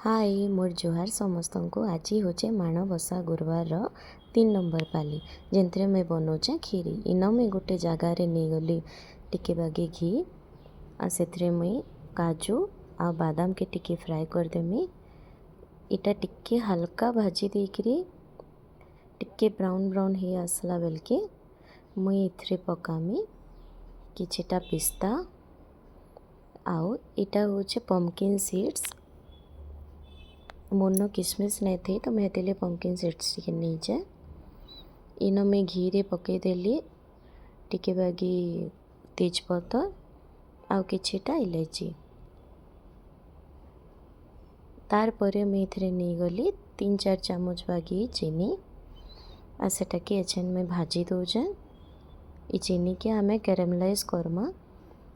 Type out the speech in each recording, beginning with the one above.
ହାଏ, ମୋର ଜୁହାର ସମସ୍ତଙ୍କୁ। ଆଜି ହଉଛେ ମାଣବସା ଗୁରୁବାରର 3 ନମ୍ବର ପାଲି, ଯେନ୍ଥିରେ ମୁଇଁ ବନଉଛେ କ୍ଷୀରି। ଇନ ମୁଇଁ ଗୋଟେ ଜାଗାରେ ନେଇଗଲି ଟିକେ ବାଗି ଘି ଆଉ ସେଥିରେ ମୁଇଁ କାଜୁ ଆଉ ବାଦାମକେ ଟିକେ ଫ୍ରାଏ କରିଦେମି। ଇଟା ଟିକେ ହାଲକା ଭାଜି ଦେଇକିରି ଟିକେ ବ୍ରାଉନ୍ ବ୍ରାଉନ୍ ହେଇ ଆସିଲା ବେଲକେ ମୁଇଁ ଏଥିରେ ପକାମି କିଛିଟା ପିସ୍ତା ଆଉ ଏଇଟା ହଉଛେ ପମ୍ପକିନ୍ ସିଡ୍ସ। ମୋର୍ନ କିସମିସ୍ ନାଇଁ ଥାଇ, ତ ମୁଇଁ ହେଥିର୍ଲାଗି ପମ୍ପକିନ୍ ସିଡ୍ସ ଟିକେ ନେଇଛେ। ଇନ ମୁଇଁ ଘିରେ ପକେଇଦେଲି ଟିକେ ବାଗି ତେଜପତର ଆଉ କିଛିଟା ଇଲାଇଚି। ତାର୍ ପରେ ମୁଇଁ ଏଥିରେ ନେଇଗଲି 3-4 ଚାମଚ ବାଗି ଚିନି ଆଉ ସେଟାକେ ଏଛେନ୍ ମୁଇଁ ଭାଜି ଦଉଛେ। ଇ ଚିନିକେ ଆମେ କ୍ୟାରାମେଲାଇଜ୍ କର୍ମା।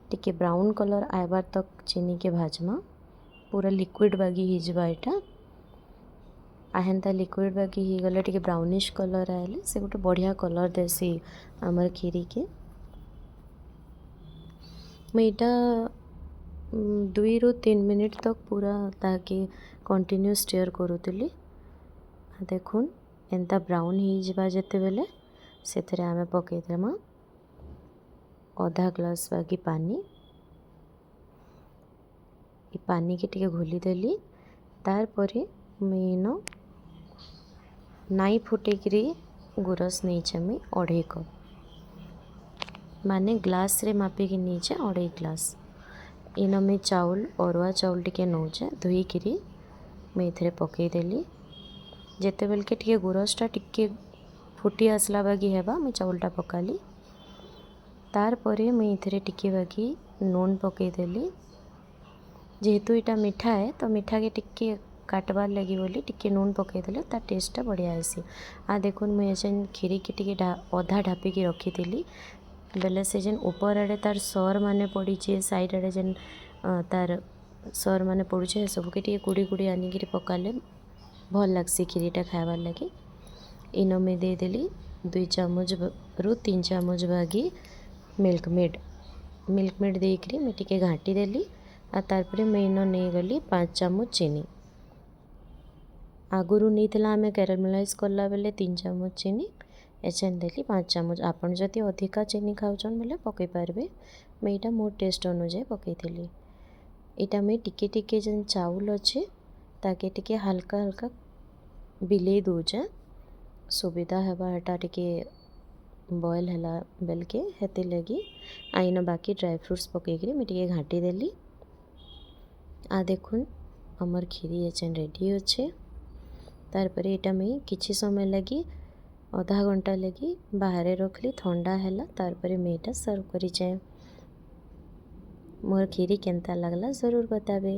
ଟିକେ ବ୍ରାଉନ୍ କଲର୍ ଆଇବାର୍ ତକ୍ ଚିନିକେ ଭାଜ୍ମା। ପୁରା ଲିକ୍ୱିଡ଼ ବାଗି ହେଇଯିବା ଏଇଟା। ଆଉ ହେନ୍ତା ଲିକ୍ୱିଡ଼ ବାଗି ହେଇଗଲେ, ଟିକେ ବ୍ରାଉନିଶ୍ କଲର୍ ଆଇଲେ ସେ ଗୋଟେ ବଢ଼ିଆ କଲର୍ ଦେସି ଆମର୍ କ୍ଷୀରିକେ। ମୁଇଁ ଏଇଟା 2ରୁ 3 ମିନିଟ୍ ତକ୍ ପୁରା ତାହାକେ କଣ୍ଟିନ୍ୟୁ ଷ୍ଟିୟର୍ କରୁଥିଲି। ଦେଖୁନ୍, ଏନ୍ତା ବ୍ରାଉନ୍ ହେଇଯିବା ଯେତେବେଲେ, ସେଥିରେ ଆମେ ପକେଇଦେମା ଅଧା ଗ୍ଲାସ୍ ବାଗି ପାନି। ଇ ପାନିକେ ଟିକେ ଘୋଲିଦେଲି। ତାର୍ ପରେ ମୁଇଁ ଇନ ନାଇଁ ଫୁଟେଇକିରି ଗୁରସ୍ ନେଇଛେ ମୁଇଁ 2.5 କପ୍, ମାନେ ଗ୍ଲାସ୍ରେ ମାପିକି ନେଇଛେ 2.5 ଗ୍ଲାସ୍। ଇନ ମୁଇଁ ଚାଉଲ୍, ଅରୁଆ ଚାଉଲ୍ ଟିକେ ନଉଛେ, ଧୋଇକିରି ମୁଇଁ ଏଥିରେ ପକେଇଦେଲି। ଯେତେବେଲ୍କେ ଟିକେ ଗୁରସ୍ଟା ଟିକେ ଫୁଟି ଆସିଲା ବାଗି ହେବା, ମୁଇଁ ଚାଉଲ୍ଟା ପକାଲି। ତାର୍ ପରେ ମୁଇଁ ଏଥିରେ ଟିକେ ବାଗି ନୁନ୍ ପକେଇଦେଲି। ଯେହେତୁ ଏଇଟା ମିଠା ଏ, ତ ମିଠାକେ ଟିକେ କାଟବାର୍ ଲାଗି ବୋଲି ଟିକେ ନୁନ୍ ପକେଇଦେଲେ ତାର୍ ଟେଷ୍ଟଟା ବଢ଼ିଆ ଆଏସି। ଆଉ ଦେଖୁନ୍, ମୁଇଁ ଏଛେନ୍ କ୍ଷୀରିକେ ଟିକେ ଅଧା ଢାପିକି ରଖିଥିଲି ବେଲେ ସେ ଯେନ୍ ଉପର୍ ଆଡ଼େ ତାର୍ ସର୍ ମାନେ ପଡ଼ିଛେ, ସାଇଡ଼୍ ଆଡ଼େ ଯେନ୍ ତାର୍ ସର୍ ମାନେ ପଡ଼ୁଛେ, ସବୁକେ ଟିକେ କୁଡ଼ି କୁଡ଼ି ଆନିକିରି ପକାଲେ ଭଲ୍ ଲାଗ୍ସି କ୍ଷୀରିଟା ଖାଏବାର୍ ଲାଗି। ଇନ ମୁଇଁ ଦେଇଦେଲି 2 ଚାମଚରୁ 3 ଚାମଚ ବାଗି ମିଲ୍କ ମେଡ଼୍। ମିଲ୍କ ମେଡ଼୍ ଦେଇକିରି ମୁଇଁ ଟିକେ ଘାଣ୍ଟି ଦେଲି। ଆଉ ତାର୍ପରେ ମୁଇଁ ଇନ ନେଇଗଲି 5 ଚାମଚ ଚିନି। ଆଗରୁ ନେଇଥିଲା ଆମେ କ୍ୟାରାମେଲାଇଜ୍ କଲା ବେଲେ 3 ଚାମଚ ଚିନି, ଏଛେନ୍ ଦେଲି 5 ଚାମଚ। ଆପଣ ଯଦି ଅଧିକା ଚିନି ଖାଉଛନ୍ ବେଲେ ପକେଇ ପାରବେ। ମୁଇଁ ଏଇଟା ମୋ ଟେଷ୍ଟ ଅନୁଯାୟୀ ପକେଇଥିଲି। ଏଇଟା ମୁଇଁ ଟିକେ ଟିକେ ଯେନ୍ ଚାଉଲ୍ ଅଛେ, ତାକେ ଟିକେ ହାଲକା ହାଲକା ବିଲେଇ ଦଉଛେ। ସୁବିଧା ହେବା ହେଟା ଟିକେ ବଏଲ୍ ହେଲା ବେଲକେ, ହେଥିର୍ଲାଗି। ଆଉ ଇନ ବାକି ଡ୍ରାଏ ଫ୍ରୁଟ୍ସ ପକେଇକିରି ମୁଇଁ ଟିକେ ଘାଣ୍ଟି ଦେଲି। ଆଉ ଦେଖୁନ୍, ଆମର୍ କ୍ଷୀରି ଏଛେନ୍ ରେଡ଼ି ଅଛେ। ତାର୍ପରେ ଏଇଟା ମୁଇଁ କିଛି ସମୟ ଲାଗି, ଅଧା ଘଣ୍ଟା ଲାଗି ବାହାରେ ରଖ୍ଲି, ଥଣ୍ଡା ହେଲା। ତାର୍ପରେ ମୁଇଁ ଏଇଟା ସର୍ଭ କରିଛେଁ। ମୋର୍ କ୍ଷୀରି କେନ୍ତା ଲାଗ୍ଲା, ଜରୁର୍ ବତାବେ।